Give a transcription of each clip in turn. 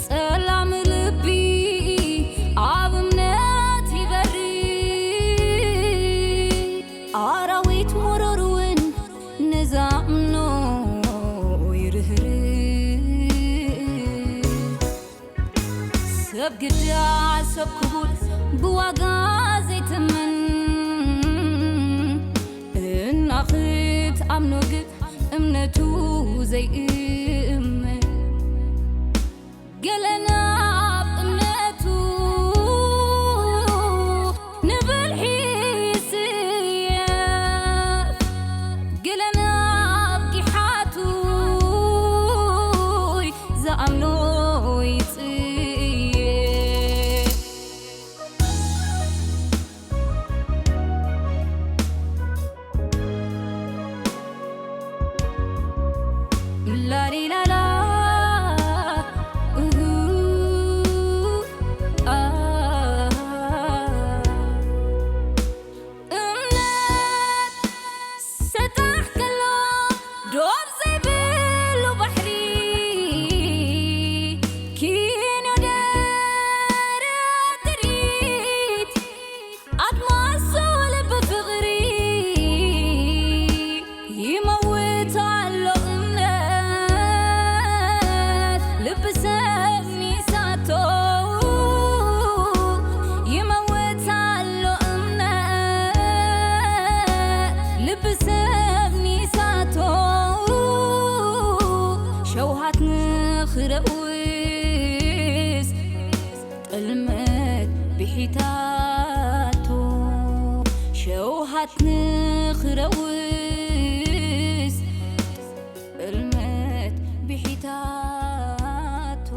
ጸላም ልቢ ኣብ እምነት ይበሪ፣ ኣራዊት መረር እውን ንዛምኖ ይርህርህ። ሰብ ግዳ ሰብ ክቡር ብዋጋ ዘይትምን፣ እናኽት ኣምኖ ግን እምነቱ ዘይእምን። ገለና ኣብ እምነቱ ንብልሒ ይስየፍ፣ ገለና ኣብ ጊሓቱ ዝኣምኖ ይጽየፍ። ላሊላላ፣ እሁ፣ ኣ። እምነት ሰጣሕ ከሎ ዶብ ዘይብሉ ባሕሪ፣ ኪንዮ ደረት ትርኢት ኣድማሱ ልቢ ፍቕሪ ይመውት ኣሎ እምነት፣ ልቢ ሰብ ሚሳቶ ይመውት ኣሎ እምነት፣ ልቢ ሰብ ሚሳቶ ሸውሃት ንኽረውስ ጥልመት ብሒታቶ ሸውሃት ንኽረውስ ጥልመት ብሒታቶ።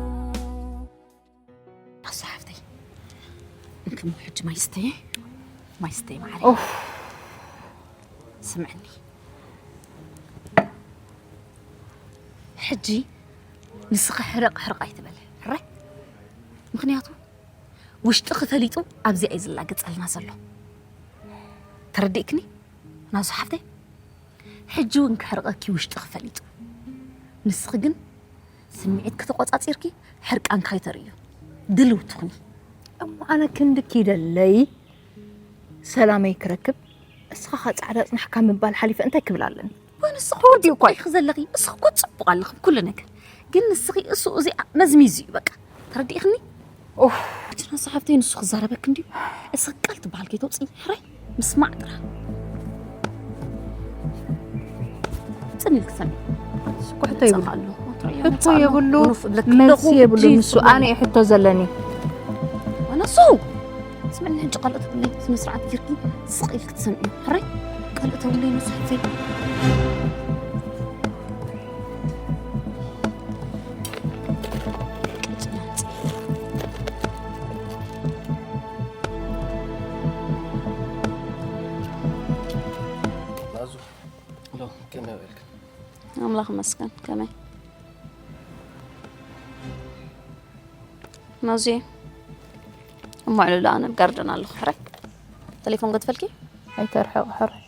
ኣሱ ሓፍተይ፣ እንክሞ ሕጂ ማይ ስተየ፣ ማይ ስተየ ማዓረይ። ኦፍ። ስምዕኒ፣ ሕጂ ንስኺ ሕርቕ ሕርቕ ኣይትበሊ፣ ሕራይ? ምኽንያቱ ውሽጥኺ ፈሊጡ ኣብዚኣ እዩ ዝላገጸልና ዘሎ። ተረዲእክኒ ናሱ ሓፍተይ? ሕጂ እውን ከሕርቐኪ ውሽጥኺ ፈሊጡ። ንስኺ ግን ስምዒትኪ ተቖጻጺርኪ ሕርቃንኪ ከይተርእዩ ድልውቲ ኩኒ። እሞ ኣነ ክንድኪ ደለይ ሰላመይ ክረክብ፣ እስኻ ኸ ጻዕዳ ጽናሕካ ምባል ሓሊፈ እንታይ ክብል ኣለኒ? ወይ ንስኺ እኮ ወዲ እኮ ኢኺ ዘለኺ፣ እስኺ እኮ ጽቡቕ ኣለኺ ኩሉ ነገር። ግን ንስኺ እሱ እዚኣ መዝሚዙ እዩ በቃ። ተረዲእኽኒ? ኡፍ። እቲ ናሱ ሓፍተይ ንሱ ክዛረበክ እንድዩ። እስኺ ቃል ትበሃል ከይተውፅኢ፣ ሕራይ ምስማዕ ጥራሕ። ጽን ኢልክ ሰሚ። እሱ እኮ ሕቶ የብሉ። ሕቶ የብሉ፣ መልሲ የብሉ። ንሱ ኣነ እዩ ሕቶ ዘለኒ። ዋና እሱ ስምዕኒ፣ ሕጂ ካልኦት ብለይ ስነ ስርዓት ጌርኪ ስቕ ኢልክ ትሰምዒ። ሕራይ ካልኦት ብለይ ንሱ ሓፍተይ። ናዙ፣ ሎ፣ ከመይ ውዒልካ? ኣምላኽ ይመስገን። ከመይ? ናዙ፣ እሞ ዕልሉ፣ ኣነ ኣብ ጋርደን ኣለኹ። ሕራይ፣ ቴሌፎን ገድፈልኪ? ኣይተርሕቕ፣ ሕራይ።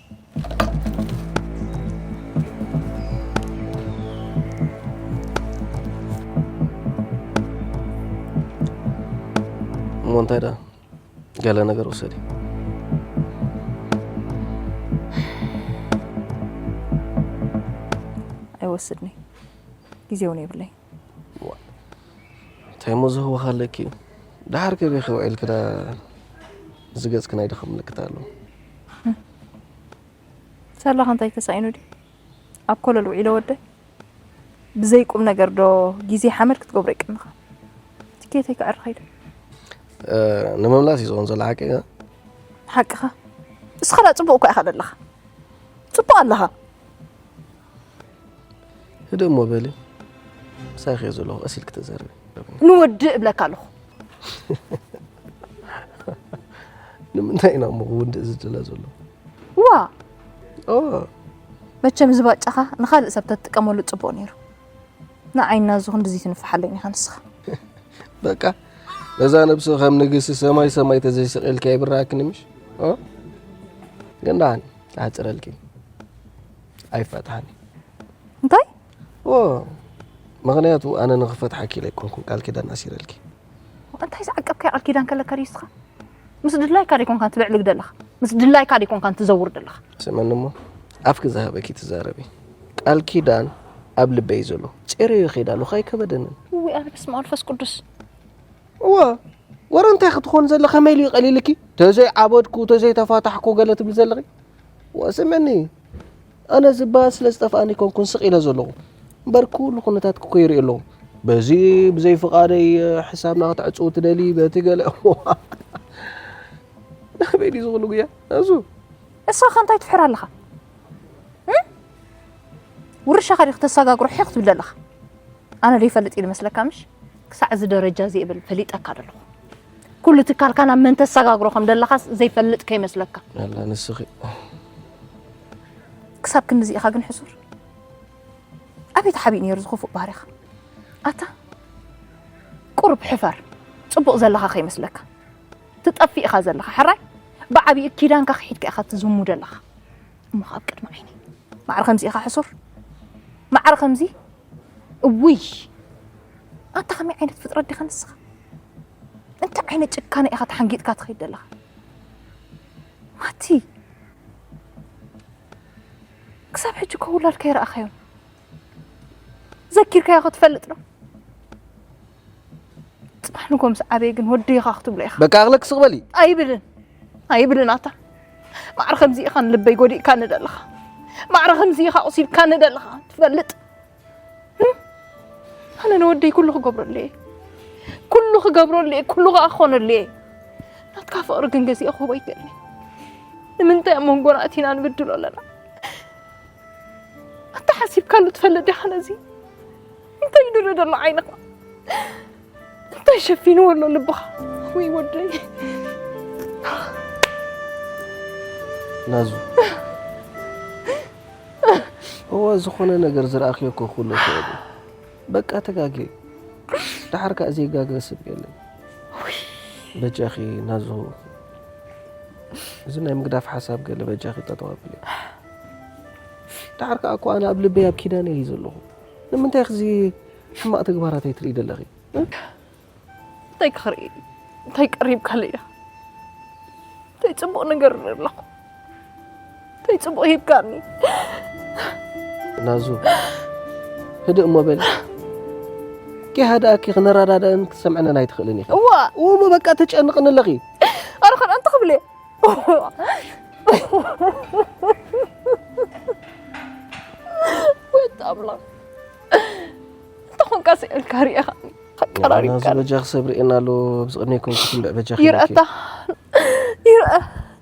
እሞ እንታይ ደኣ? ገለ ነገር ውሰዲ። ኣይወስድን እየ። ግዜ እውን የብለይ። ዋ፣ እንታይ እሞ ዝህወኽ ኣለኪ እዩ? ደሓር ከበይ ውዒልኪ ደኣ እዚ ገጽኪ ናይ ድኻም ምልክት ኣለዎ። ሳላኻ እንታይ ተሳኢኑ ድዩ? ኣብ ኮለል ውዒለ ወደይ? ብዘይ ቁም ነገር ዶ ግዜ ሓመድ ክትገብሮ ይቀንኻ? ትኬተይ ክዕርኻ ኢለ። እ፣ ንምምላስ እዩ ዝኾን ዘሎ ሓቂ፣ እ? ሓቅኻ? እስኻ ደኣ ጽቡቕ እኮ ኢኻ ዘለኻ። ጽቡቕ ኣለኻ። ህድእ እሞ በሊ። ምሳኺ እየ ዘለኹ፣ ቀስ ኢልኪ ተዛረቢ። ንወድእ እብለካ ኣለኹ። ንምንታይ ኢና እሞ ክውድእ ዝድለ ዘሎ? ዋ! ኦ! መቸም እዚ ባጫኻ ንኻልእ ሰብ ተትጥቀመሉ ጽቡቕ ነይሩ። ንዓይ ናዙ ክንድዚ ትንፍሓለይ ኢኻ ንስኻ። በቃ፣ ነዛ ነብሲ ከም ንግስቲ ሰማይ ሰማይ ተዘይሰቒልኪ ኣይብርሃክን ምሽ? ኦ? ግን ደሓን፣ ኣሕጽረልኪ። ኣይፋትሓኒ። እንታይ? ኦ፣ ምኽንያቱ ኣነ ንኽፈትሓኪ ኢለ ኣይኮንኩን ቃል ኪዳን ኣሲረልኪ። እንታይ ዝዓቀብካዮ ቃል ኪዳን ከለካ ድዩ ንስኻ? ምስ ድላይካ ዶ ኣይኮንካን ትብዕልግ ዘለኻ? ምስ ድላይካ ዶ ኣይኮንካን ትዘውር ዘለኻ? ስመኒ እሞ ኣፍኪ ዝሃበኪ ትዛረቢ። ቃል ኪዳን ኣብ ልበይ ዘሎ ጼረዮ ከይዳለኹ ኣይከበደንን። እውይ ኣነ በስመ ኣብ መንፈስ ቅዱስ። እወ፣ ወረ እንታይ ክትኾን ዘለ ከመይ ኢሉ ይቐሊልኪ? ተዘይ ዓበድኩ ተዘይ ተፋታሕኩ ገለ ትብል ዘለኺ? ወስመኒ ኣነ ዝበሃል ስለ ዝጠፍኣኒ ኮንኩን ስቕ ኢለ ዘለኹ እምበር ኩሉ ኩነታት ክኮ ይርኢ ኣለኹ። በዚ ብዘይ ፍቓደይ ሕሳብና ክትዕፅው ትደሊ በቲ ገለ ናበይ ድዩ ዝኽሉ ጉያ ናዙ? እሳ ከ እንታይ ትፍሕር ኣለኻ? እም? ውርሻኻ ዲኺ ተሰጋግሮ ሒኽ ትብል ዘለኻ? ኣነ ዘይፈልጥ እዩ ዝመስለካ ምሽ? ክሳዕ እዚ ደረጃ እዚ እብል ፈሊጠካ ዘለኹ። ኩሉ ትካልካ ናብ መን ተሰጋግሮ ከም ዘለኻስ ዘይፈልጥ ከይመስለካ። ኣላ ንስኺ። ክሳብ ክንድዚ ኢኻ ግን ሕሱር? ኣበይ ተሓቢኡ ነይሩ እዚ ክፉእ ባህሪኻ? ኣታ ቁሩብ ሕፈር። ጽቡቕ ዘለኻ ከይመስለካ። ትጠፍእ ኢኻ ዘለኻ። ሕራይ ብዓቢኡ ኪዳንካ ክሒድካ ኢኻ ትዝሙ ዘለኻ። እሞ ኣብ ቅድሚ ዓይኒ ማዕረ ከምዚ ኢኻ ሕሱር? ማዕረ ከምዚ? እውይ! ኣታ ከመይ ዓይነት ፍጥረት ዲኻ ንስኻ? እንታይ ዓይነት ጭካነ ኢኻ ተሓንጊጥካ ትኸይድ ዘለኻ? ማቲ! ክሳብ ሕጂ እኮ ውላድካ ኣይረኣኻዮን። ዘኪርካዮ ክትፈልጥ ዶ? ጽባሕ ንጎ ምስ ዓበየ ግን ወደይ ኢኻ ክትብሎ ኢኻ። በቃ ኣቕለክ ስቕ በሊ። ኣይብልን። ኣይብልን ኣታ። ማዕረ ከምዚ ኢኻ ንልበይ ጎዲእካኒ ዘለኻ። ማዕረ ከምዚ ኢኻ ኣቑሲልካኒ ዘለኻ። ትፈልጥ? ህም? ኣነ ንወደይ ኩሉ ክገብረሉ እየ። ኩሉ ክገብረሉ እየ። ኩሉ ከኣ ክኾነሉ እየ። ናትካ ፍቕሪ ግን ገዚአ ክህቦ ኣይክእልን እየ። ንምንታይ ኣብ መንጎና ኣቲና ንብድሎ ኣለና? ኣታ ሓሲብካሉ ትፈልጥ ዲኻ ነዚ? እንታይ ይድረ ዘሎ ዓይንኻ? እንታይ ሸፊንዎ ኣሎ ልብኻ? ወይ ወደይ። ናዙ። እወ፣ ዝኾነ ነገር ዝረኣኽዮ እኮ ኩሉ ይኽእል እዩ። በቃ ተጋግየ። ደሓር ከኣ ዘይጋገ ሰብ የለን። በጃኺ ናዙ፣ እዚ ናይ ምግዳፍ ሓሳብ ገለ በጃኺ ጠጠው ኣብልዮ። ደሓር ከኣ እኮ ኣነ ኣብ ልበይ ኣብ ኪዳነ እየ ዘለኹ። ንምንታይ ክዚ ሕማቕ ተግባራተይ ትርኢ ዘለኺ? እ? እንታይ ክርኢ? እንታይ ቀሪብካለይ ኢኻ? እንታይ ጽቡቕ ነገር ኣለኹ? እንታይ ጽቡቕ ሂብካኒ? ናዙ፣ ህድእ እሞ በል። ኪሃድኣኪ ክነረዳድእን ክትሰምዐንን ኣይትኽእልን ኢኺ። እዋ! እሞ በቃ ተጨንቕኒ ኣለኺ። ኣረ ኸን ኣንተ ክብለ። ወይታ ኣምላኽ። እንተ ኾንካ ስእልካ ሪኢኻኒ። ኣቀራሪብካ። ናዙ በጃኺ ሰብ ርእየና ኣሎ፣ ኣብዚ ቅድመይ ኮንኩ ትንብዕ በጃኺ ይርኣታ። ይርኣ።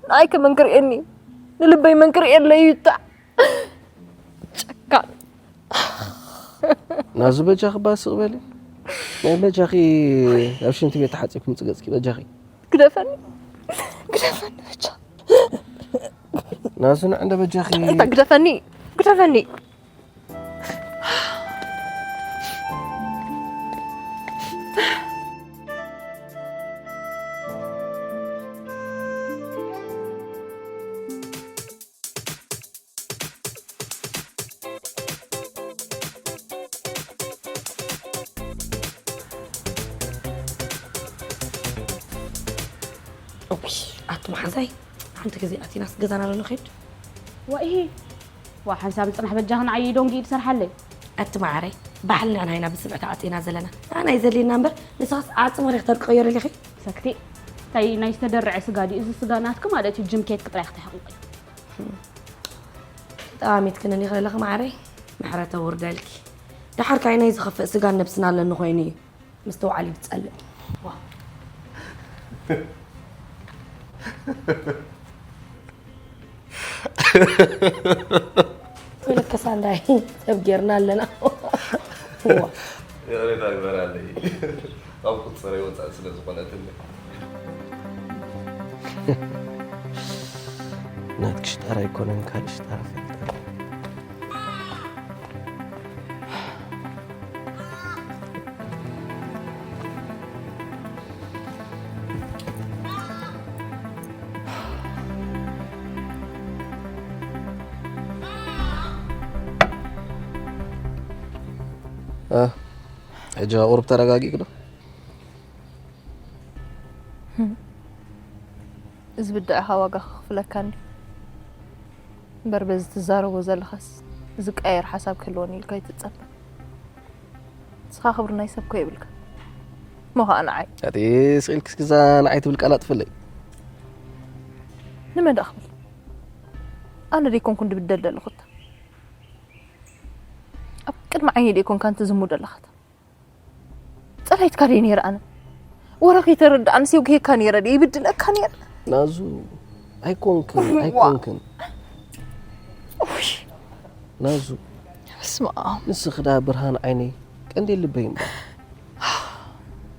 ንኣይ ከመን ክርእየኒ? ንልበይ መን ክርእየለይ እዩ እታ? ጨካን። ናዙ በጃኺ ባስቕ በሊ። ናይ በጃኺ ኣብ ሽንቲ ቤት ተሓጺብኪ ምጽእ ገጽኪ በጃኺ። ግደፈኒ። ግደፈኒ በጃ። ናዙ ንዕንደ በጃኺ። እንተ ግደፈኒ። ግደፈኒ። እውይ፣ ኣቱ መሓዛይ፣ ሓንቲ ግዜ ኣቲናስ ገዛና ዶ ንኺድ? ዋኢሂ፣ ዋ ሓንሳብ ጽናሕ በጃኺ ንዓይ ዶንጊ ኢድ ሰርሓለይ። ኣቲ መዓረይ፣ ባሕልና ንዓና ብስብዕቲ ዓጺና ዘለና። ንዓና እዩ ዘድልየና እምበር፣ ንስኻስ ዓጽሚ ሪኽተር ክቕየር ኢልኺ? ሰክቲ፣ እንታይ ናይ ዝተደርዐ ስጋ ድዩ? እዚ ስጋ ናትኪ ማለት እዩ፣ ጅም ኬክ ጥራይ ክትሕቕቂ። ጠማሚትክኒ ዲኺ ዘለኺ መዓረይ? ምሕረት ኣውርደልኪ። ደሓር ካይ ናይ ዝኸፍእ ስጋን ነብስን ኣለኒ ኮይኑ እዩ። ምስትውዓል እዩ ዝጸልእ። ዋ። ወለከ ሳንዳይ ሰብ ጌርና ኣለና። ዋ። የቕሬታ ግበራለይ። ካብ ቁጽረይ ወጻኢ ስለ ዝኾነትኒ። ናትኪ ሽጣራ ኣይኮነን፣ ካልእ ሽጣራ ፈልጠ። እ፣ ሕጂ ቁሩብ ተረጋጊእኪ ዶ? እዚ ብድዕኻ ዋጋ ክኽፍለካ እንዲ እምበር በዚ ትዛረቦ ዘለኻስ ዝቀየር ሓሳብ ክህልወኒ ኢልካ ይትጸበ። ንስኻ ክብሪ ናይ ሰብ ኮ የብልካ እሞ ኸዓ ንዓይ ኣቲ ስኢልክስ ግዛ ንዓይ ትብል ቃል ኣጥፍለይ። ንመን ደኣ ክብል? ኣነ ደይኮንኩ እንድብደል ደለኹታ ኣብ ቅድሚ ዓይኒ ደይኮንካ እንት ዝሙ ደለኻታ ጸላይትካ ደይ ነይረ ኣነ ወረ ከይተረድኣኒ ሴው ክሄካ ነይረ ደይ ይብድለካ ነይረ ናዙ ኣይኮንክን ኣይኮንክን ናዙ ስማ ንስኺ ደኣ ብርሃን ዓይነይ ቀንዲ ልበይ እምበር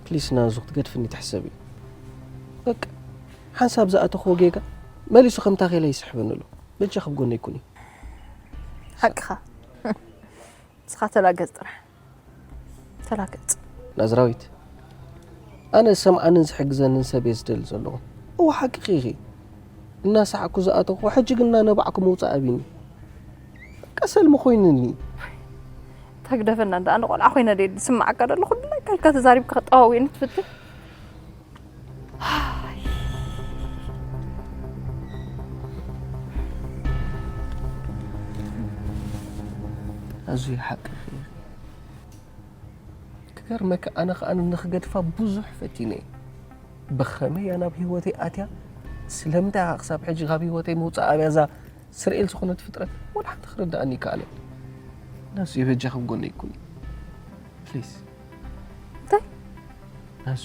ፕሊስ ናዙ ክትገድፍኒ ትሕሰቢ በቃ ሓንሳብ ዝኣተኽዎ ጌጋ መሊሱ ከምታ ኼለ ይስሕበኒ ኣሎ በጃ ክብ ጎነይ ኩኒ ሓቅኻ ንስኻ ተላገጽ ጥራሕ ተላገጽ ናዝራዊት ኣነ ዝሰምዓንን ዝሕግዘንን ሰብ እየ ዝደሊ ዘለኹ እወ ሓቅኺ ኢኺ እናሰሓቅኩ ዝኣተኹ ሕጂ ግን እናነባዕኩ ምውፃእ ኣቢኒ በቃ ሰልሚ ኮይንኒ ተግደፈና እንዳ ኣነ ቆልዓ ኮይነ ደ ዝስምዓካ ደሎ ኩሉ ካልካ ተዛሪብካ ክጠዋውየኒ ትፍትን ኣዙይ ሓቂ ክገርመካ ኣነ ከዓ ንክገድፋ ብዙሕ ፈቲነ ብኸመይ እያ ናብ ህይወተይ ኣትያ ስለምንታይ ከዓ ክሳብ ሕጂ ካብ ህይወተይ ምውፃእ ኣብያ እዛ ስርኤል ዝኾነት ፍጥረት ወላ ሓንቲ ክርድኣኒ ይከኣለ ናሱ የበጃ ከም ጎነ ይኩኒ ፕሊስ እንታይ ናሱ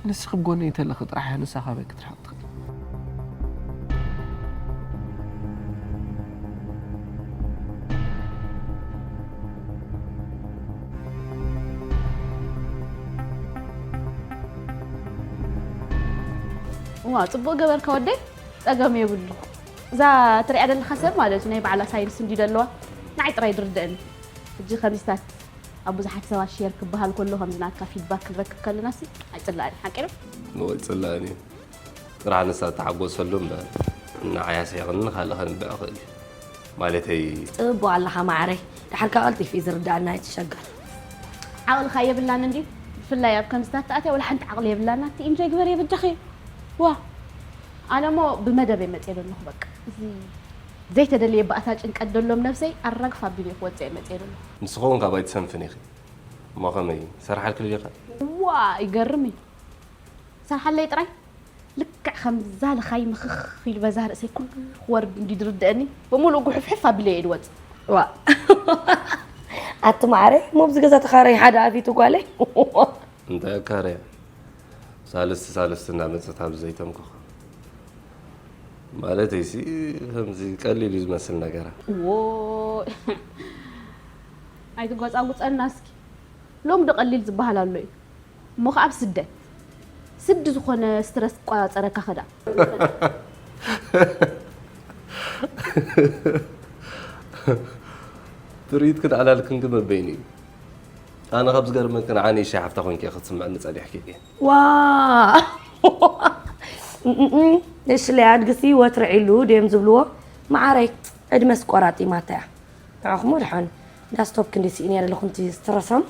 ንስ ክብ ጎነ ይተለኺ ጥራሕ ንሳ ካበይ ክትርሕቕ ትኽእል እዋ ፅቡቅ ገበርካ ወደይ ፀገም የብሉ እዛ ትሪኣ ዘለካ ሰብ ማለት እዩ ናይ ባዕላ ሳይንስ እንዲ ዘለዋ ንዓይ ጥራይ ድርደእኒ ሕጂ ከምዚታት ኣብ ብዙሓት ሰባት ሼር ክበሃል ከሎ ከምዚ ናትካ ፊድባክ ክንረክብ ከለና ሲ ኣይፅላእን ሓቂ ዶ እወ ይፅላእን እዩ ጥራሕ ንሳ ተሓጎሰሉ እምበር ንዓይ ኣስሒቕኒ ንካልእ ከንብዕ ይኽእል እዩ ማለተይ ፅቡቅ ኣለኻ ማዕረይ ድሓርካ ቀልጢፍ እዩ ዝርዳእና ኣይትሸገር ዓቕልኻ የብላን እንዲ ብፍላይ ኣብ ከምዚታት ተኣትያ ወላ ሓንቲ ዓቕሊ የብላና እቲ ኢንጆይ ግበር የብጃኺ ዋ ኣነ ሞ ብመደበይ መፅየ ዘለኹ በቃ እዚ ዘይተደልየ ባእታ ጭንቀት ደሎም ነብሰይ ኣራግፍ ኣቢለ ክወፅእ መፅየ ዘለኹ ንስኸውን ካብ ኣይትሰንፍን ኢኺ እሞ ከመይ ሰርሓልክል ዲኻ ዋ ይገርም እዩ ሰርሓለይ ጥራይ ልክዕ ከምዛ ልኻይ ምኽኽ ኢሉ በዛ ርእሰይ ኩሉ ክወርድ እንዲ ዝርድአኒ ብምሉእ ጉሕፍሕፍ ኣቢለ እየ ድወፅእ ዋ ኣቲ ማዕረይ ሞብዚ ገዛ ተኻረይ ሓደ ኣፊቱ ጓለይ እንታይ ኣካረያ ሳልስቲ ሳልስቲ እናመፀት ኣብዚ ዘይተምክኹ ማለተይሲ ከምዚ ቀሊል እዩ ዝመስል ነገራ ዎ ኣይትጎፃጉፀና እስኪ ሎም ዶ ቀሊል ዝበሃል ኣሎ እዩ እሞ ከዓ ኣብ ስደት ስዲ ዝኾነ ስትረስ ክቆፃፀረካ ከዳ ትርኢትክን ኣላልክን ግን በበይኑ እዩ ኣነ ካብ ዝገርመክን ዓነ ይሻ ሓፍታ ኮንኪ ክትስምዐኒ ጸኒሕኪ ዋ እሽለይ ኣድግሲ ወትሪ ዒሉ ድዮም ዝብልዎ መዓረይ ዕድመስ ቆራጢማታ እያ ንዓኹም ወድሓን እንዳ ስቶፕ ክንዲ ስኢ ነይረ ኣለኹ ንቲ ስትረሶም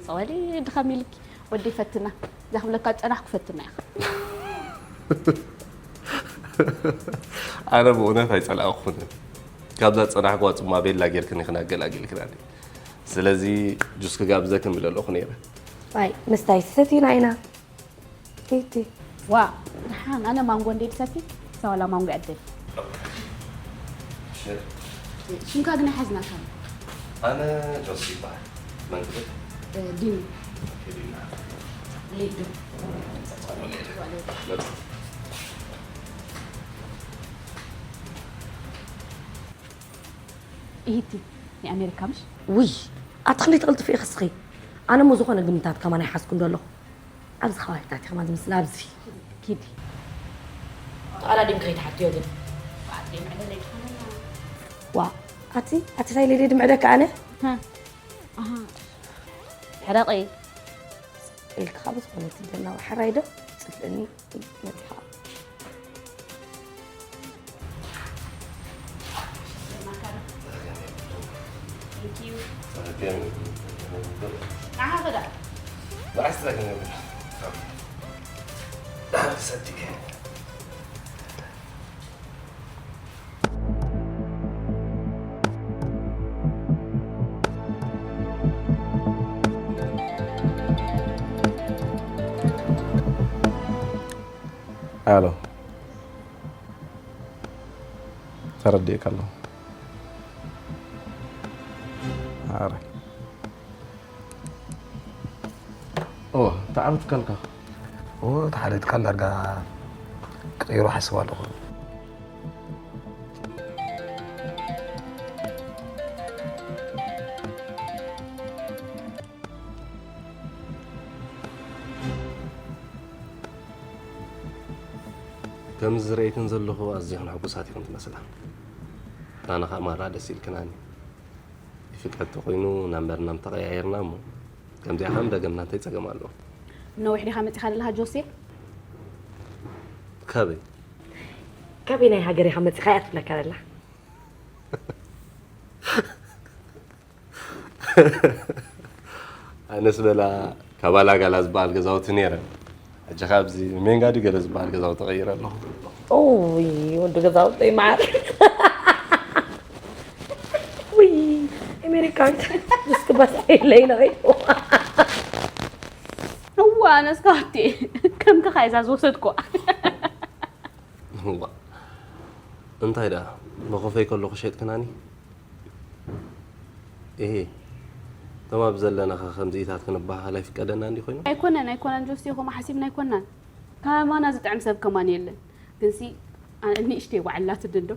ጸወሊ ድኻም ኢልኪ ወደይ ፈትና እዛ ክብለካ ዝጸናሕኩ ፈትና ኢኻ ኣነ ብእውነት ኣይጸላእኩን ካብዛ ዝጸናሕክዋ ጽማ ቤላ ጌርክን ኢኽን ኣገላጊልክናኒ ስለዚ ጁስ ክጋብዘክን ምደለኹ ነይረ ኣይ ምስታይ ሰቲና ኢና ቲቲ ዋ ደሓን ኣነ ማንጎ እንዴ ድሰቲ ሰዋላ ማንጎ ዕድል ሽምካ ግን ሓዝናካ ኣነ ጆስ ይበሃል መን ትብል ዲኒ ዲና ሊዱ መጡ ኢሂቲ ናይ ኣሜሪካ ምሽ ውይ ኣቲ ክንደይ ትቕልጥፊ ኢኺ እስኺ ኣነ እሞ ዝኾነ ግምታት ከማን ኣይሓዝኩን ዶ ኣለኹ ኣብዚ ከባቢታት ኢኸማ ዝምስል ኣብዚ ኪዲ ተቐዳዲም ከይትሓትዮ ግን ዋ ኣቲ ኣቲ ሳይ ሌሌ ድምዕደካ ኣነ ሕረቒ ኢልካ ካብ ዝኾነ ትደና ሕራይ ዶ ፅልእኒ መፂኻ Thank you. ንዓኻ ኸዳ። ብዓስራ ግን ይብል። ሰዲቀ። ኣሎ። ተረዲእካ ኣሎ። ኣረ። ኦ፣ ተዓብትካልካ። ኦ፣ ተሓሪድካ ዳርጋ ክቕይሮ ሓስብ ኣለኹ። ከምዚ ዝረእክን ዘለኹ ኣዝኽን ሕጉሳት ኢኽን ትመስላ። ኣነ ኸኣ ማራ ደስ ኢልክናኒ። ይፍቀድ ተኾይኑ ናምበርና ምተቐያየርና እሞ ከምዚኣ ኸም ደገምና እንታይ ጸገም ኣለዎ? ነዊሕ ዲኻ መጺኻ ዘለኻ ጆሴ? ካበይ? ካበይ ናይ ሃገር ኢኻ መጺኻ እያ ትብለካ ዘላ። ኣነስ በላ ካብ ኣላጋላ ዝበሃል ገዛውቲ ነይረ። ሕጂ ኸኣ ኣብዚ ሜንጋ ድዩ ገለ ዝበሃል ገዛውቲ ቀይረ ኣለኹ። ኡይ፣ ወዲ ገዛውተይ መዓር። ውይ፣ ኣሜሪካዊት ድስቲ በስዐ የለይ ነኸይዱ። እዋ፣ ኣነስ ካቴ ከም ከኻ እዛ ዝወሰድኳ። እዋ፣ እንታይ ደኣ፣ መኾፈይ ከለኹ ሸጥክናኒ? እሄ፣ እቶም ኣብ ዘለናኸ ከምዚኢታት ክንበሃሃል ኣይፍቀደና እንዲ ኮይኑ? ኣይኮነን፣ ኣይኮነን ጆሲ፣ ከምኡ ሓሲብና ኣይኮናን። ከማና ዝጥዕም ሰብ ከማን የለን። ግንሲ፣ ኣነ ንእሽተይ ዋዕላትኒ እንዶ።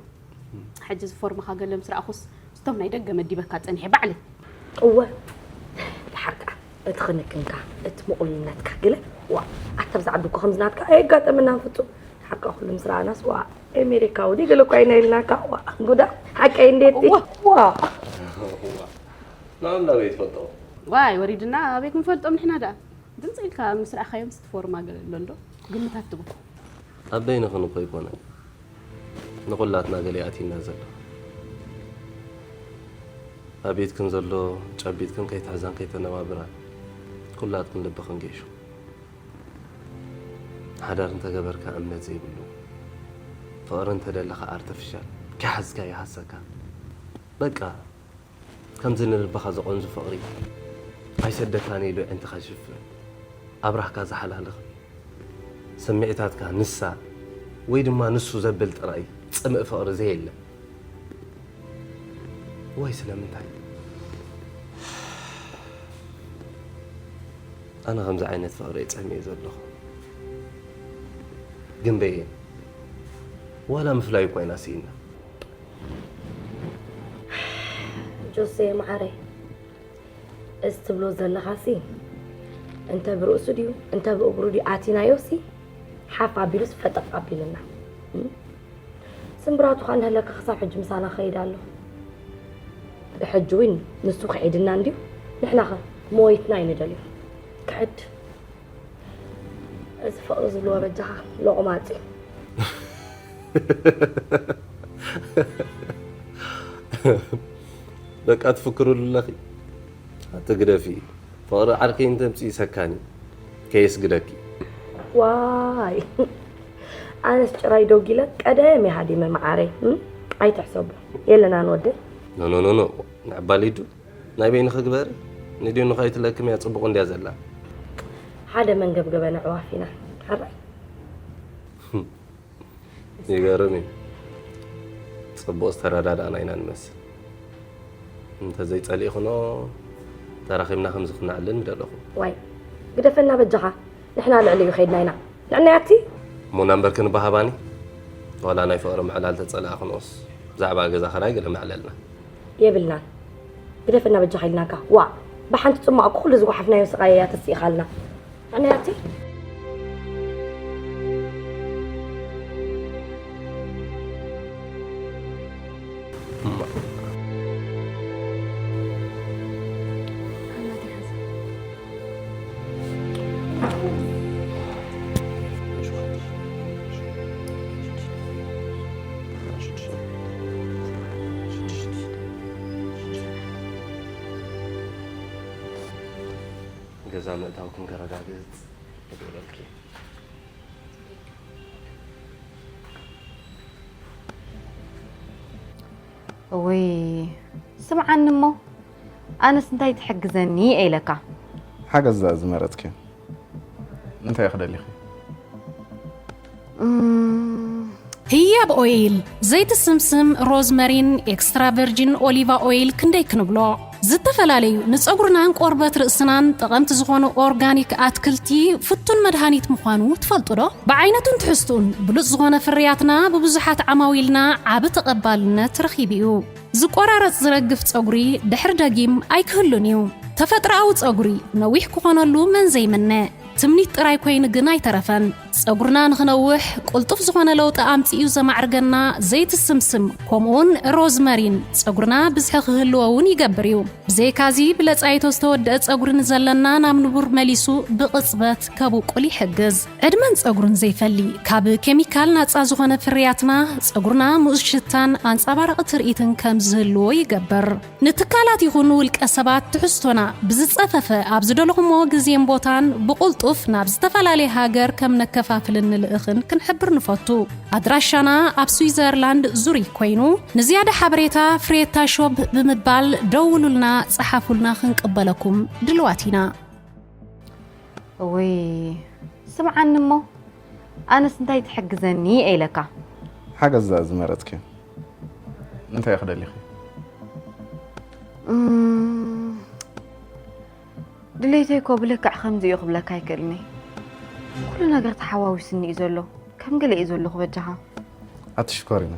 ሕጂ እዚ ፎርምኻ ገለ ምስ ረኣኹስ፣ ስቶም ናይ ደገ መዲበካ ጸኒሐ ባዕለይ። እወ፣ ብሓቃ፣ እቲ ክንክንካ፣ እቲ ምቕሉልነትካ ገለ፣ ዋ፣ ኣታ ብዛ ዓዲ እኮ ከምዚ ናትካ ኣየጋጠመናን ፍጹም። ሓቃ ኩሉ ምስ ረኣናስ፣ ዋ፣ ኤሜሪካዊ ድዩ ገለ እኳ ኢና ኢልናካ፣ ዋ፣ ጉዳ፣ ሓቀይ እንዴት፣ ዋ። ዋ። ንዖም ናበይ ትፈልጦም? ዋይ፣ ወሪድና ኣበይ ክንፈልጦም ንሕና ደኣ? ድምፂ ኢልካ ምስ ረኣኻዮም፣ ስቲ ፎርማ ገለ ኣሎ እንዶ፣ ግምታት ትቡ። ኣብ በይንኽን እኮ ኣይኮነን። ንኹላትና ገለ ኣትዩና ዘሎ። ኣብ ቤትክን ዘሎ ጨቢጥክን ከይትሕዛን ከይተነባብራን፣ ኩላትክን ልብኽን ጌሹ። ሓዳር እንተገበርካ እምነት ዘይብሉ፣ ፍቕሪ እንተደለኻ ኣርተፊሻል፣ ከይሓዝካ ይሃሰካ። በቃ፣ ከምዚ ንልብኻ ዘቐንዙ ፍቕሪ፣ ኣይሰደካን ኢሉ ኣዒንትኻ ዝሽፍን፣ ኣብራህካ ዝሓላልኽ፣ ስምዒታትካ ንሳ ወይ ድማ ንሱ ዘብል ጥራይ ጽምእ ፍቕሪ ዘየለ። ወይ ስለምንታይ? ኣነ ከምዚ ዓይነት ፍቕሪ እየ ጸሚኤ ዘለኹ። ግን በየን? ዋላ ምፍላይ እኮ ኢና ስኢና። ጆሴ መዓረይ፣ እዚ ትብሎ ዘለኻሲ እንተ ብርእሱ ድዩ እንተ ብእግሩ ድዩ ኣቲናዮሲ ሓፍ ኣቢሉስ ፈጠቕ ኣቢሉና። እም? ስምብራቱ ኸኣ እንሀለካ ክሳብ ሕጂ ምሳና ኸይድ ኣሎ። ብሕጂ እውን ንሱ ክሒድና እንድዩ፣ ንሕናኸ ሞይትና ኣይንደልዮ። ክሕድ። እዚ ፍቕሪ ዝብልዎ በጃኻ ሎቕማጽ እዩ። በቃ ትፍክርሉ ኣለኺ። ኣቲ ግደፊ። ፍቕሪ ዓርከይ እንተምፅኢሰካኒ ከየስግደኪ። ዋይ። ኣነስ ጭራይ ደጊለ ቀደም እየ ሃዲመ መዓረይ። እም? ኣይትሕሰቡ። የለናን ወደይ። ኖ፣ ኖ፣ ኖ፣ ኖ። ንዕባ ሊዱ። ናይ በይንኺ ግበሪ። ንዲኑ ከይትለክም እያ ጽቡቕ እንድያ ዘላ። ሓደ መንገብገበ ነዕዋፍ ኢና። ሕራይ። ይገርም እዩ። ጽቡቕ ዝተረዳዳእና ኢና ንመስል። እንተዘይጸሊእኽኖ ተራኺብና ከምዚ ክነዕልል ምደለኹ። ዋይ፣ ግደፈና በጃኻ። ንሕና ልዕሊኡ ኸይድና ኢና። ንዕናያቲ? እሞ ናምበር ክንበሃባኒ? ዋላ ናይ ፍቕሪ ምዕላል ተጸላእኽኖስ ብዛዕባ ገዛ ኸራይ ገለ መዕለልና። የብልናን። ግደፈና በጃኻ ኢልናካ። ዋእ፣ ብሓንቲ ጽማቕ እኮ ኩሉ ዝጓሓፍናዮ ስቓይ እያ ተስኢኻልና። ኣነ ኣቲ ገዛ ምእታውኩም ከረጋግጽ ይደውለልኪ። እወይ፣ ስምዓኒ እሞ፣ ኣነስ እንታይ ትሕግዘኒ እየ ኢለካ? ሓገዝ ደኣ ዝመረጽክዮ። እንታይ ኢኺ ደሊኺ? እም፣ ህያብ ኦይል፣ ዘይቲ ስምስም፣ ሮዝመሪን ኤክስትራ ቨርጂን ኦሊቫ ኦይል ክንደይ ክንብሎ? ዝተፈላለዩ ንጸጉርናን ቆርበት ርእስናን ጠቐምቲ ዝኾኑ ኦርጋኒክ ኣትክልቲ ፍቱን መድሃኒት ምዃኑ ትፈልጡ ዶ? ብዓይነቱን ትሕዝቱን ብሉጽ ዝኾነ ፍርያትና ብብዙሓት ዓማዊልና ዓቢ ተቐባልነት ረኺቡ እዩ። ዝቆራረጽ ዝረግፍ ጸጉሪ ድሕሪ ደጊም ኣይክህሉን እዩ። ተፈጥሮኣዊ ጸጉሪ ነዊሕ ክኾነሉ መን ዘይምነ? ትምኒት ጥራይ ኮይኑ ግን ኣይተረፈን። ጸጉርና ንኽነውሕ፣ ቅልጡፍ ዝኾነ ለውጢ ኣምጺኡ ዘማዕርገና ዘይቲ ስምስም፣ ከምኡውን ሮዝመሪን ጸጉርና ብዝሒ ክህልዎ እውን ይገብር እዩ። ብዘይካዚ፣ ብለጻይቶ ዝተወደአ ጸጉሪ ንዘለና ናብ ንቡር መሊሱ ብቕጽበት ከብቁል ይሕግዝ። ዕድመን ጸጉርን ዘይፈሊ፣ ካብ ኬሚካል ናጻ ዝኾነ ፍርያትና፣ ጸጉርና ምኡዝ ሽታን ኣንጸባራቒ ትርኢትን ከም ዝህልዎ ይገብር። ንትካላት ይኹን ውልቀ ሰባት ትሕዝቶና ብዝጸፈፈ ኣብ ዝደለኹሞ ግዜን ቦታን ብቕልጡፍ ናብ ዝተፈላለየ ሃገር ከም ነከፋፍልን ንልእኽን ክንሕብር ንፈቱ። ኣድራሻና ኣብ ስዊዘርላንድ ዙሪክ ኮይኑ፣ ንዝያዳ ሓበሬታ ፍሬታ ሾፕ ብምባል ደውሉልና፣ ጸሓፉልና፣ ክንቅበለኩም ድልዋት ኢና። እወይ፣ ስምዓኒ እሞ፣ ኣነስ እንታይ ትሕግዘኒ እየ ኢለካ? ሓገዝ ደኣ ዝመረጽክዮ። እንታይ ኢኺ ደሊኺ? እም፣ ድሌተይ እኮ ብልክዕ ከምዚ እዩ ክብለካ ኣይክእልኒ። ኩሉ ነገር ተሓዋዊስኒ እዩ ዘሎ። ከም ገለ እየ ዘለኹ በጃኻ። ኣትሽኮሪና።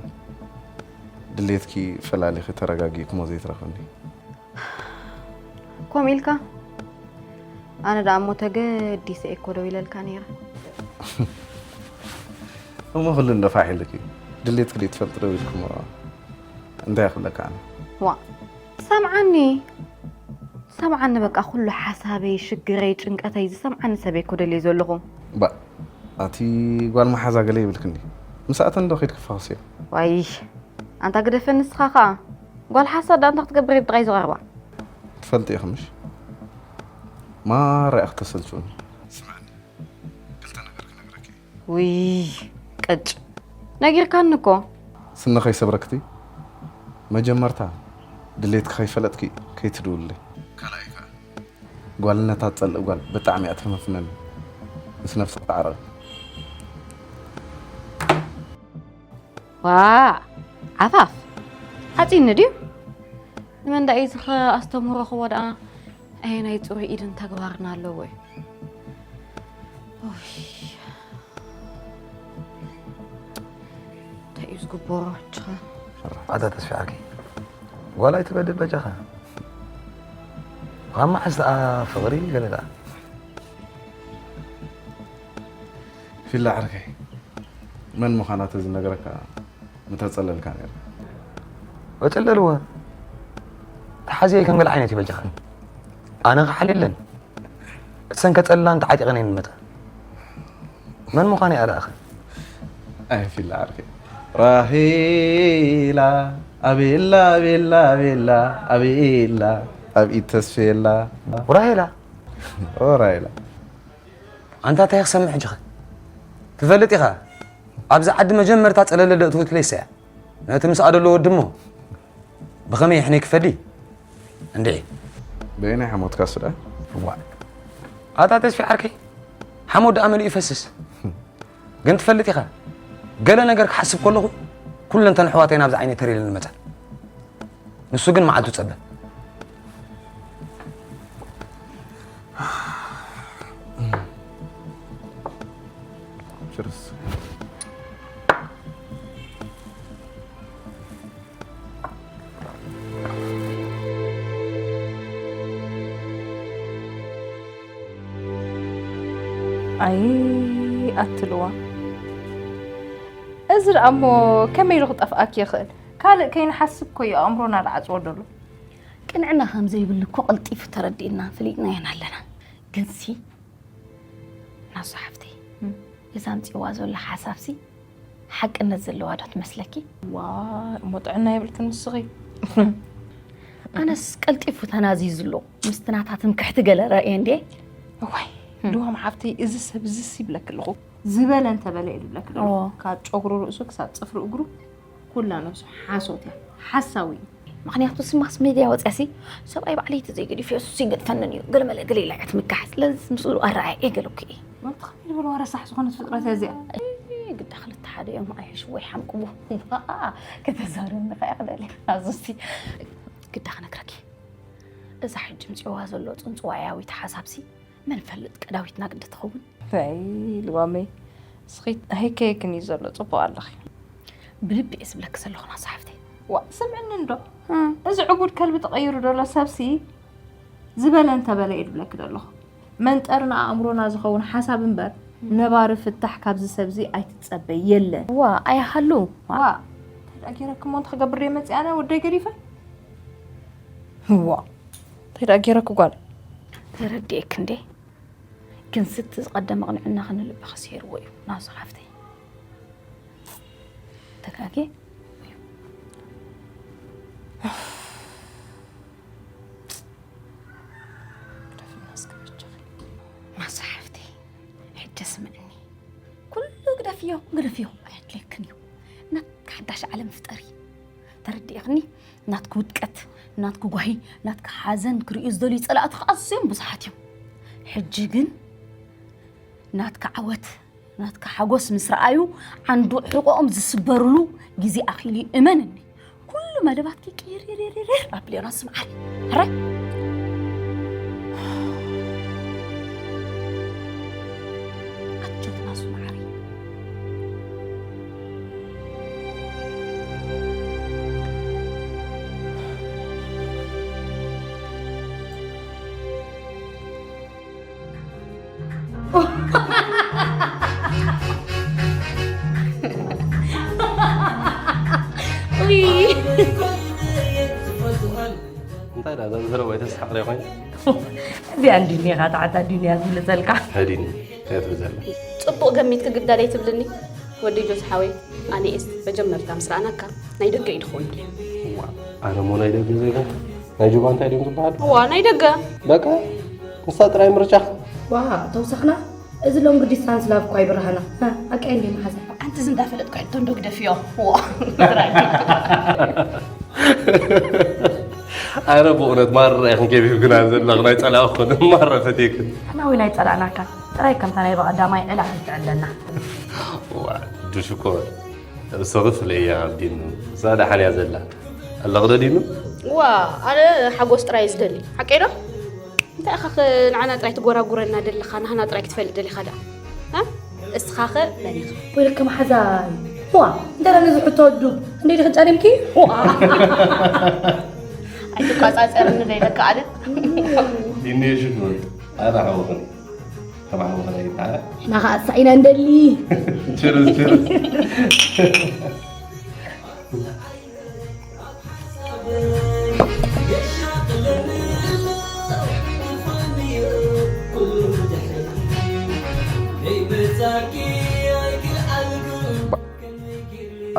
ድሌትኪ ፈላሊኺ ተረጋጊእክሞ ዘይትረኽብኒ። ከምኡ ኢልካ? ኣነ ደኣ እሞ ተገዲሰ እየ እኮ ደው ኢለልካ ነይረ። እሞ ኩሉ እንዶ ፋሕ ኢልኪ። ድሌትኪ ደይ ትፈልጢ ደው ኢልክሞ እንታይ ክብለካ ኣነ? ዋ፣ ሰምዓኒ። ሰምዓኒ በቃ፣ ኩሉ ሓሳበይ፣ ሽግረይ፣ ጭንቀተይ ዝሰምዓኒ ሰብ እየ እኮ ደልየ ዘለኹ። ባ፣ ኣቲ ጓል መሓዛ ገለ ይብልክኒ። ምስኣተን ዶ ኺድ ክፋኸስዮ? ዋይ፣ ኣንታ ግደፈ ንስኻ ኸኣ። ጓል ሓሳድ ደኣ እንታይ ክትገብር እየ ብጥራይ ዝቐርባ? ትፈልጢ ኢኺ ምሽ? ማራ ኢኺ ተሰልችውኒ። ስምዕኒ፣ ክልተ ነገር ክነግረኪ። ውይ፣ ቅጭ። ነጊርካኒ እኮ። ስኒ ከይሰብረክቲ፣ መጀመርታ ድሌትኪ ከይፈለጥኪ ከይትድውልለይ። ካልኣይ ከኣ፣ ጓልነታ ትጸልእ ጓል ብጣዕሚ እያ ትህመፍነኒ። ምስ ነብስኺ ተዓረቂ። ዋእ፣ ዓፋፍ፣ ዓጺኒ ድዩ? ንመን ደኣ እዩ ዝኸ ኣስተምህሮ ክዎ ደኣ? ኣየናይ ጽሩይ ኢድን ተግባርን ኣለዎ እዩ? ኡይ። እንታይ እዩ ዝግበሮ ሕጂ ኸ? ኣታ ተስፊ ዓርከይ፣ ጓል ኣይትበድል በጃኻ። ካብ መዓስ ደኣ ፍቕሪ ገለ ደኣ? ፊላ ዓርከይ፣ መን ምዃና ተዝነግረካ ምተጸለልካ ነይርካ። ወጸለልወ። ተሓዝየ ከም ገለ ዓይነት እዩ በጃኻ። ኣነ ክሓልየለን። እሰን ከጸልላን ተዓጢቐን እየን ዝመጻ። መን ምዃነይ ኣረኣኸ? ኣይ ፊላ ዓርከይ። ራሄላ፣ ኣቤላ፣ ኣቤላ፣ ኣቤላ፣ ኣቤላ፣ ኣብ ኢድ ተስፌላ። ራሄላ? ኦ ራሄላ። ኣንታ እንታይ ክሰምዕ ሕጂ ኸ? ትፈልጥ ኢኻ፣ ኣብዚ ዓዲ መጀመርታ ጸለለ ደእትውትለ ይሰያ። ነቲ ምስኣ ደሎ ወዲ እሞ ብኸመይ ይሕነይ ክፈዲ? እንድዒ። በየናይ ሓሞትካስ ደኣ? እዋእ። ኣታ ተስፊ ዓርከይ፣ ሓሞት ደኣ መሊኡ ይፈስስ። ግን ትፈልጥ ኢኻ፣ ገለ ነገር ክሓስብ ከለኹ፣ ኩለንተን ኣሕዋተይ ናብዚ ዓይነይ ተር ኢለን ዝመጻ። ንሱ ግን መዓልቱ ጸበ። ችርስ። ኣይ ኣትልዋ፣ እዚ ደኣ እሞ ከመይ ኢሉ ክጠፍኣኪ ይኽእል? ካልእ ከይንሓስብ እኮ እዩ ኣእምሮና ዝዓጽዎ ዘሎ። ቅንዕና ከም ዘይብሉ እኮ ቀልጢፉ ተረዲእናን ፈሊጥናዮን ኣለና። ግንሲ ናሱ ሓፍተይ፣ እም። እዚ ኣምጺእዋ ዘሎ ሓሳብሲ ሓቅነት ዘለዋ ዶ ትመስለኪ? ዋይ፣ እሞ ጥዕና የብልክን ንስኺ። ኣነስ ቀልጢፉ ተናዚዙ ኣሎ። ምስቲ ናታ ትምክሕቲ ገለ ረእየ እንድየ። እዋይ፣ ድዋም ሓፍተይ፣ እዚ ሰብ እዚስ ይብለኪ ኣለኹ። ዝበለ እንተበለ እዩ ዝብለኪ ዘሎ። ካብ ጨጉሪ ርእሱ ክሳብ ጽፍሪ እግሩ ኩላ ነብሱ ሓሶት እያ። ሓሳዊ እዩ። ምኽንያቱ ሲ ማስ ሜድያ ወፅያሲ ሰብኣይ ባዕለይቲ ዘይገዲፍ እሱ ይገድፈንን እዩ። ገለመለ ገለ ኢላ እያ ትምካሕ። ስለዚ ምስኡ ኣረኣያ እየ ገለኩ እየ። ወንቲ ከመይ ዝበለ ረሳሕ ዝኾነት ፍጥረት እያ እዚኣ። ግዳ ክልተ ሓደ እዮም ኣይሕሽ ወይ ሓምቅቡ። ከተዛርብኒ ከያ ክደሊ ኣዙሲ ግዳ ክነግረኪ። እዛ ሕጂ ምፅዋ ዘሎ ፅንፅዋያዊት ሓሳብሲ መን ፈልጥ ቀዳዊትና ግዲ ትኸውን። ኣይ ልዋመይ፣ እስኺ ሄከየክን እዩ ዘሎ። ፅቡቕ ኣለኺ። ብልቢ እየ ዝብለኪ ዘለኹ ናሱ ሓፍተይ። ዋ ስምዕኒ እንዶ፣ እዚ ዕቡድ ከልቢ ተቐይሩ ዘሎ ሰብሲ ዝበለ እንተበለ እየ ዝብለኪ ዘለኹ። መንጠርና ኣእምሮና ዝኸውን ሓሳብ እምበር ነባሪ ፍታሕ ካብዚ ሰብዚ ኣይትጸበይ። የለን። ዋ ኣይሃሉ። ዋ እንታይ ደኣ ገይረኪ እሞ እንተ ክገብር እየ መጺኣነ ወደይ ገዲፈ። ዋ እንታይ ደኣ ገይረኪ ጓል። ተረዲኤኪ እንዴ? ግን ስቲ ዝቐደመ ቅንዕና ክንልቢ ከስሄርዎ እዩ ናሱ ሓፍተይ። ተጋጌ ግደፍና እስከ በጃኺ። ናሱ ሓፍተይ ሕጂ ስምዕኒ። ኩሉ ግደፍዮ ግደፍዮ ኣየድልየክን እዩ። ናትኪ ሓዳሽ ዓለም ፍጠሪ። ተረዲእኽኒ? ናትኪ ውድቀት፣ ናትኪ ጓሂ፣ ናትኪ ሓዘን ክርእዩ ዝደልዩ ጸላእትኺ ኣዝዮም ብዙሓት እዮም። ሕጂ ግን ናትኪ ዓወት፣ ናትኪ ሓጎስ ምስ ረኣዩ ዓንዱ ሕቖኦም ዝስበርሉ ግዜ ኣኺሉ እዩ። እመንኒ። ኩሉ መደባትኪ ቅይርርርር ኣብልዮ ናሱ መዓረይ። ሕራይ ኣጆኺ ናሱ መዓረይ። እንታይ ዳ ዘንዝረ ወይ ተስሓቕ ዶ ኮይኑ? እዚኣ እንዲኒኻ ተዓታ ዲንያ ዝብልጸልካ። ሃዲኒ እያ ትብል ዘላ። ጽቡቕ ገሚትኪ ግዳ ደይትብልኒ ወዲ ጆስ ሓወይ። ኣነ ኤስት መጀመርታ ምስ ረኣናካ ናይ ደገ እዩ ድኸውን ኢለ። እዋ ኣነ እሞ ናይ ደገ ዜጋ ናይ ጁባ እንታይ ድዮም ዝበሃሉ? እዋ ናይ ደገ። በቃ ንሳ ጥራይ ምርጫ። ዋ ተውሳኽና እዚ ሎንግ ዲስታንስ ላቭ እኮ ኣይብርሃና። ኣቀይ እንዲ መሓዛ። ኣንቲ ዝንዳ ፈለጥኩ ሕቶ እንዶ ግደፍዮ። ኣረ ብእውነት ማራ ኢኽን ገቢርክና ዘለኽ ናይ ጸላእኽን ማራ ፈትየክን። ሕና ወይ ናይ ጸላእናካ ጥራይ ከምታ ናይ በቐዳማይ ዕላል ትዕለና። ዋ ዱሽኮ ርእሰኺ ፍለያ ኣብ ዲኑ እዛ ደሓን እያ ዘላ ኣለኽዶ ዲኑ። ዋ ኣነ ሓጎስ ጥራይ ዝደሊ ሓቀይ ዶ? እንታይ ኢኻ ኸ ንዓና ጥራይ ትጎራጉረና ደለኻ ናህና ጥራይ ክትፈልጥ ደሊኻ ደኣ እ እስኻ ኸ መን ኢኻ? ወይለከ መሓዛይ ዋ እንተ ነዚ ሕቶ ዱብ እንደ ዲኺ ጫሪምኪ ዋ ኣይትቋጻጸርኒ ዘይለካ ኣነ ዲኒ ሽግር ኣነ ሓወኽን ከም ሓወኽን ኣይበሃል ናኻ ኣሳኢና እንደሊ ችርስ ችርስ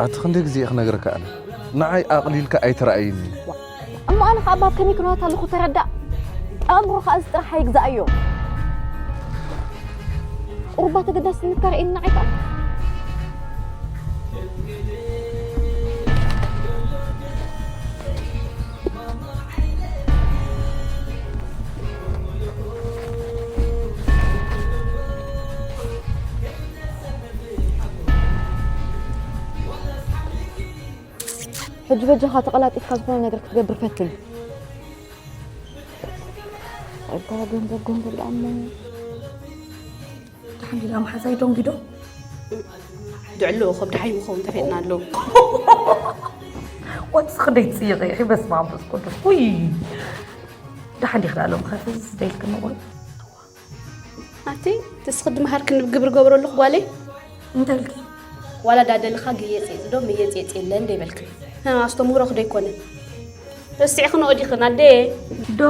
ኣቲ ክንደይ ግዜ ክነግረካ ኣነ ንዓይ ኣቕሊልካ ኣይትረኣይኒ። እሞ ኣነ ከኣ ባብ ከመይ ክነዋት ኣለኹ ተረዳእ። ኣእምሮኻ እዚ ጥራሕ ኣይግዛኣዮ። ቁሩባ ተገዳስነትካ ርኤኒ ንዓይ ከኣ። ሕጂ በጃኻ ተቐላጢፍካ ዝኾነ ነገር ክትገብር ፈትን። ጸጋ ገንዘብ ገንዘብ ደኣ እሞ ደሓን ዲና መሓዛይ ደንጊዶ? ድዕሎ ከብዲ ሓይሙ ኸውን ተፈጥና ኣለዉ። ወትስ ክደይ ትጽይቕ ኢኺ በስመ ኣብ መንፈስ ቅዱስ ውይ ደሓን ዲኺ ዳሎም ኸፍዝ ደይልክኒ ቁሩብ ኣቲ ትስኺ ድምሃር ክንብ ግብሪ ገብረሉኽ ጓለይ እንታይ ኢልኪ ዋላ ዳደልኻ ገየጽ የጽ ዶ መየጽ የጽ የለን ዶ ይበልክን ኣስተምህሮኽ ዶ ይኮነ ረሲዕኽንኦ ዲኽን ኣደየ ዶ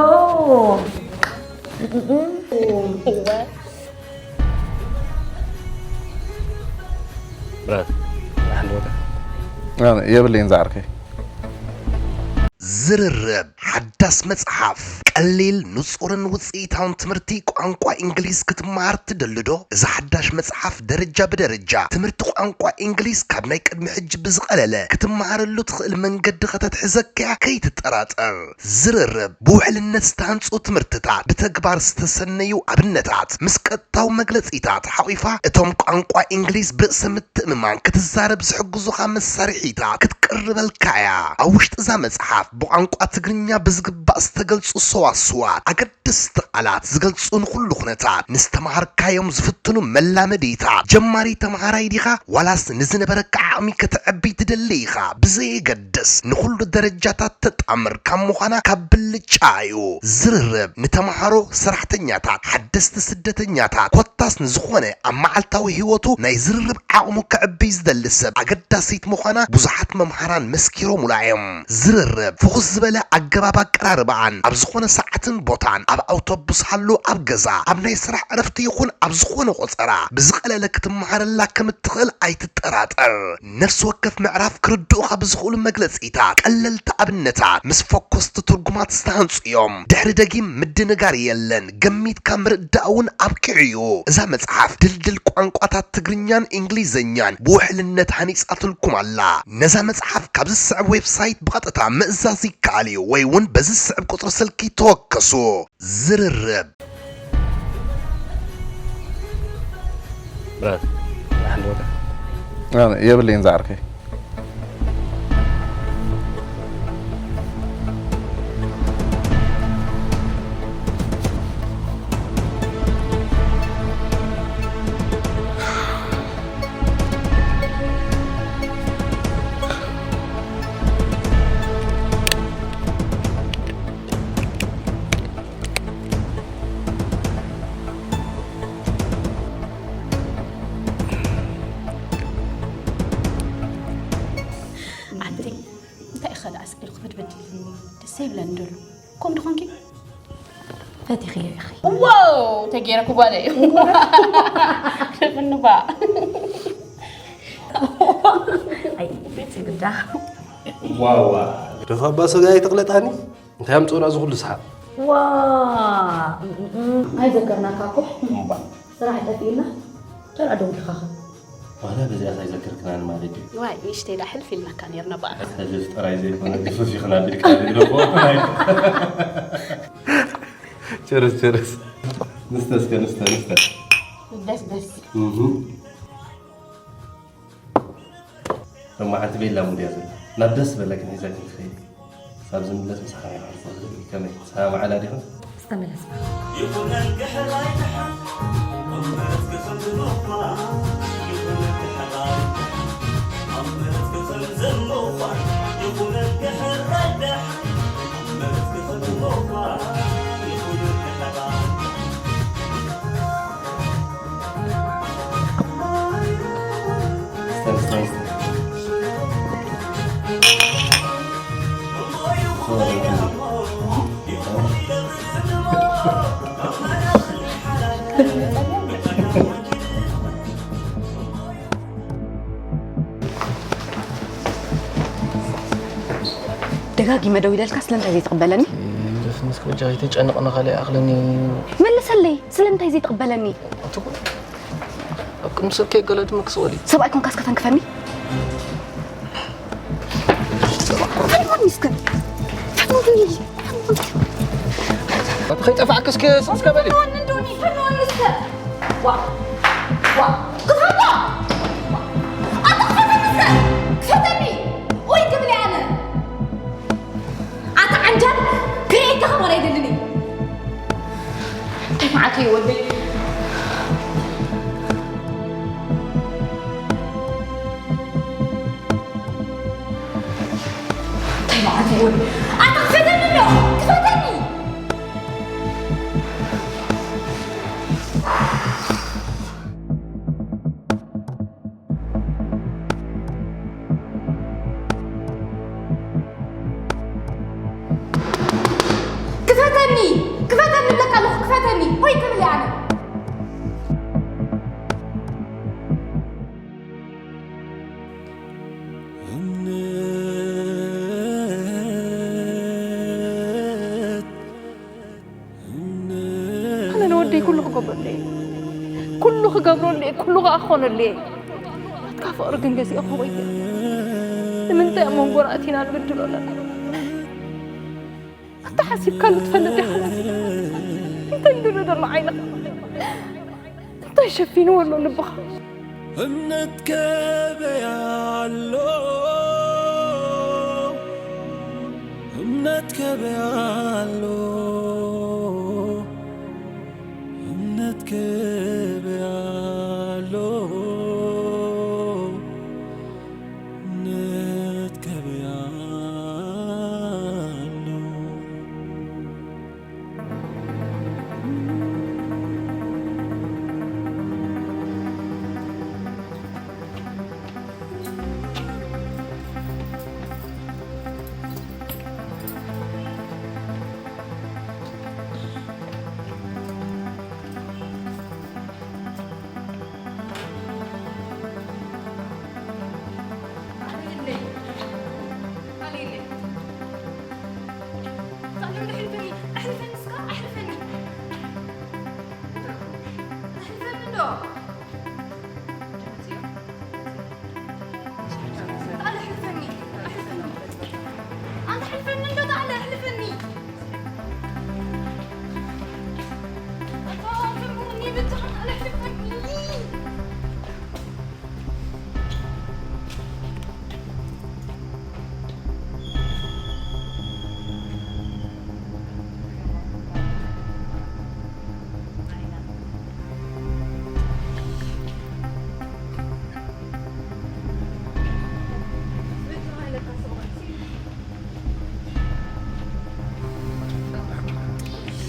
ብራዘር ሓንቲ ቦታ የብለይን ዝዓርከይ ዝርርብ ሓዳስ መጽሓፍ። ቀሊል፣ ንጹርን ውጽኢታውን ትምህርቲ ቋንቋ እንግሊዝ ክትመሃር ትደሊ ዶ? እዛ ሓዳሽ መጽሓፍ ደረጃ ብደረጃ ትምህርቲ ቋንቋ እንግሊዝ ካብ ናይ ቅድሚ ሕጂ ብዝቐለለ ክትመሃረሉ ትኽእል መንገዲ ከተትሕዘካ እያ፣ ከይትጠራጠር። ዝርርብ፣ ብውሕልነት ዝተሃንጹ ትምህርትታት፣ ብተግባር ዝተሰነዩ ኣብነታት፣ ምስ ቀጥታዊ መግለጺታት ሓቒፋ፣ እቶም ቋንቋ እንግሊዝ ብርእሰ ምትእምማን ክትዛረብ ዝሕግዙኻ መሳርሒታት ክትቅርበልካ እያ። ኣብ ውሽጢ እዛ መጽሓፍ፣ ብቋንቋ ትግርኛ ብዝግባእ ዝተገልጹ ሰዋስዋት፣ ኣገደስቲ ቃላት ዝገልጹ ንኹሉ ኩነታት፣ ንዝተምሃርካዮም ዝፍትኑ መላመዲታት፣ ጀማሪ ተምሃራይ ዲኻ ዋላስ ንዝነበረካ ዓቕሚ ከተዕቢ ትደሊ ኢኻ፣ ብዘየገድስ ንኹሉ ደረጃታት ተጣምር ካብ ምዃና ካብ ብልጫ እዩ። ዝርርብ፣ ንተምሃሮ፣ ሰራሕተኛታት፣ ሓደስቲ ስደተኛታት፣ ኮታስ ንዝኾነ ኣብ መዓልታዊ ህይወቱ ናይ ዝርርብ ዓቕሙ ከዕብይ ዝደሊ ሰብ ኣገዳሲት ምዃና ብዙሓት መምሃራን መስኪሮምላ እዮም። ዝርርብ፣ ፍኹስ ዝበለ ኣገባብ ኣቀራርባኣን ኣብ ዝኾነ ሰዓትን ቦታን፣ ኣብ ኣውቶቡስ ሃሉ፣ ኣብ ገዛ፣ ኣብ ናይ ስራሕ ዕረፍቲ ይኹን ኣብ ዝኾነ ቆጸራ ብዝቐለለ ክትመሃረላ ከም እትኽእል ኣይትጠራጠር። ነፍሲ ወከፍ ምዕራፍ ክርድኡኻ ብዝኽእሉ መግለጺታት፣ ቀለልቲ ኣብነታት ምስ ፈኮስቲ ትርጉማት ዝተሃንጹ እዮም። ድሕሪ ደጊም ምድንጋር የለን፣ ገሚትካ ምርዳእ እውን ኣብቂዑ እዩ። እዛ መጽሓፍ ድልድል ቋንቋታት ትግርኛን እንግሊዝኛን ብውሕልነት ሃኒጻትልኩም ኣላ። ነዛ መጽሓፍ ካብ ዝስዕብ ዌብሳይት ብቐጥታ ምእዛዝ ይከኣል እዩ፣ ወይ እውን በዚ ዝስዕብ ቁጽሪ ስልኪ ተወከሱ። ዝርርብ። ብራዘር፣ ናይ ሓንቲ ቦታ ኣነ የብለይን ዝዓርከይ። ኣንቲ እንታይ ኢኻ ደኣ ስቕ ኢሉ ክብድብድ ኢሉኒ? ደስ ኣይብለኒ ደሎ። ከምኡ ዶ ኾንኪ? ፈቲኽዮ ኢኺ። ዋው! ተገይረኩ ጓለይ። ደፍንባ። ኣይ፣ ቤት ግዳ። ዋዋ። ደፋ ኣባ ሰጋይ ተቕለጣኒ። እንታይ ኣምጽኡና እዚ ኩሉ ሰሓብ? ዋ! ኣይዘከርናካ እኮ። እምባ። ስራሕ ጠፊኡና። ካልኣ ደንጊኻኻ። ዋላ በዚኣስ ኣይዘከርክናን ማለት እዩ። ዋይ፣ ንእሽተይ ደኣ ሕልፍ ኢልናካ ነይርና በኣኻ። ሕልፍ ጥራይ ዘይኮነ ግፍፍ ኢኽና ኣቢልካ ንግደፎ። ቸርስ፣ ቸርስ። ንስተ እስከ፣ ንስተ፣ ንስተ። ደስ፣ ደስ። እህ። ሎማዓንቲ ቤላ ሙድ እያ ዘላ። ናብ ደስ ዝበለክን ሒዘክን ትኸይድ። ክሳብ ዝምለስ ምሳኻ እየ ክሕልፎ ዝብል። ከመይ? ሰላም ዓላ ዲኹም? ዝተመለስና። ይኹነልኪ ሕራይ ድሓን፣ እምበረትኪ ከም ዝመኳ። ይኹነልኪ ሕራይ ድሓን፣ እምበረትኪ ከም ዝመኳ። ይኹነልኪ ሕራይ ድሓን፣ እምበረትኪ ከም ዝመኳ። ይኹነልኪ ሕራይ ድሓን። ደጋጊመ ደዊለልካ ስለምንታይ ዘይትቕበለኒ? ደፍንስ ከበጃ ከይተጨንቕ ንኻልእ ይኣኽለኒ። መልሰለይ፣ ስለምንታይ ዘይትቕበለኒ? ትኩ-፣ ኣብ ቅድሚ ሰብ ከየጋላድመኪ ስቕ በሊ። ሰብኣይ ኮንካስ ከተንክፈኒ? ኣይኮን ምስክን። ኣቲ ከይጠፋዕኪ እስከ ስቕ እስከ በሊ። ፈንወኒ እንዶኒ፣ ፈንወኒ እስከ። ዋ፣ ዋ፣ ክፈቶ! ኣታ ክፈተኒ እስከ! ክፈተኒ! ኦይ ክብል እየ ኣነ። ኣታ ዓንጃል፣ ክርእየካ ከማን ኣይደልን እየ። እንታይ መዓት እዩ ወደይ? እንታይ መዓት እዩ ወደይ? ኣታ ክፈተኒ እንዶ! ክፈተኒ! ክፈተኒ! ክፈተኒ እብለካ ኣለኹ፣ ክፈተኒ! ሆይ ክብል እየ ኣነ። ደይ ኩሉ ክገብረሉ እየ። ኩሉ ክገብረሉ እየ። ኩሉ ከኣ ክኾነሉ እየ። ናትካ ፍቕሪ ግን ገዚአ ክህቦ ኣይክእልን። ንምንታይ ኣብ መንጎ ኣቲና ንብድሎ ኣለና? ኣታ ሓሲብካሉ ትፈልጥ ዲኻ? እንታይ ይርኢ ዘሎ ዓይንኻ? እንታይ ሸፊንዎ ኣሎ ልብኻ? እምነት ገበያ ኣሎ፣ እምነት ገበያ ኣሎ፣ እምነት ገበያ ኣሎ፣ እምነት ገበያ ኣሎ።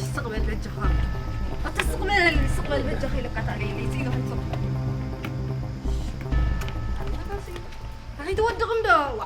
ስቕ በል በጃኻ። ኣታ ስቕ በል፣ ስቕ በል በጃኻ ኢለካ፣ ታዲያ ኢለ፣ ኢለ፣ ኢለ፣ ኣይትወድቕን ዶ? ዋ።